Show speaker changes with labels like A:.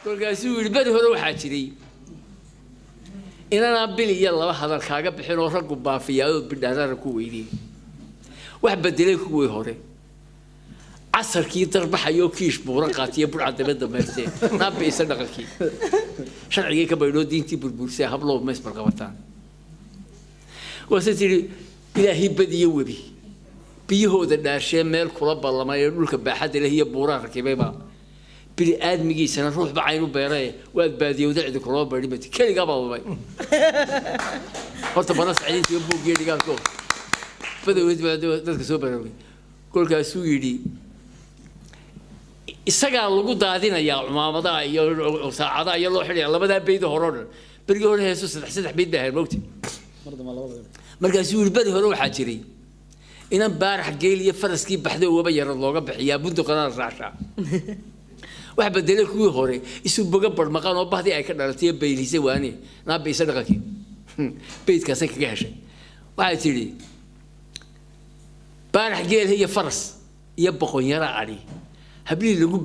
A: Kolkaasuu yidhi beri hore waxaa jiray inanaan bil iyo laba hadal kaaga bixin oo raggu baafiyaa oo bidhaarara ku weydiyey. Wax bedelay kuwii hore casarkii darbaxayoo kiish buuran qaatiyo budhca daba dameertee naabba isa dhaqankii sharcigii ka baydhoo diintii burbursee habloo ma isbarqabataan. Waase tidhi ilaahii badiyo webi biyahooda dhaarshee meel kula ballamay ee dhulka baaxadda leh iyo buuraha rakibayba bini aadmigiisana ruuxba cayn u beeraye waad baadiyowda cidi kulama baydhin bati keligaa baa lumay. Horta bana saciidintiyo buuggiyo dhigaalko badawed baa dadka soo baraarugay. Kolkaasuu yidhi isagaa lagu daadinayaa cumaamadaha iyo saacadaha iyo loo xidhaya labadaa beyd hore oo dhan. Berigii hore heesu saddex saddex beyd bay ahayd mogti. Markaasuu yidhi beri hore waxaa jiray inan baarax geel iyo faraskii baxday oo waba yarad looga bixiyaa bunduqana la raashaa. Wax bedelay kuwii hore isu boga barmaqan oo bahdii ay ka dhalatay baylisay waani naabba isa dhaqankii beydkaasay kaga heshay. Waxay tidhi baarax geel iyo faras iyo boqonyara adhi hablihii lagu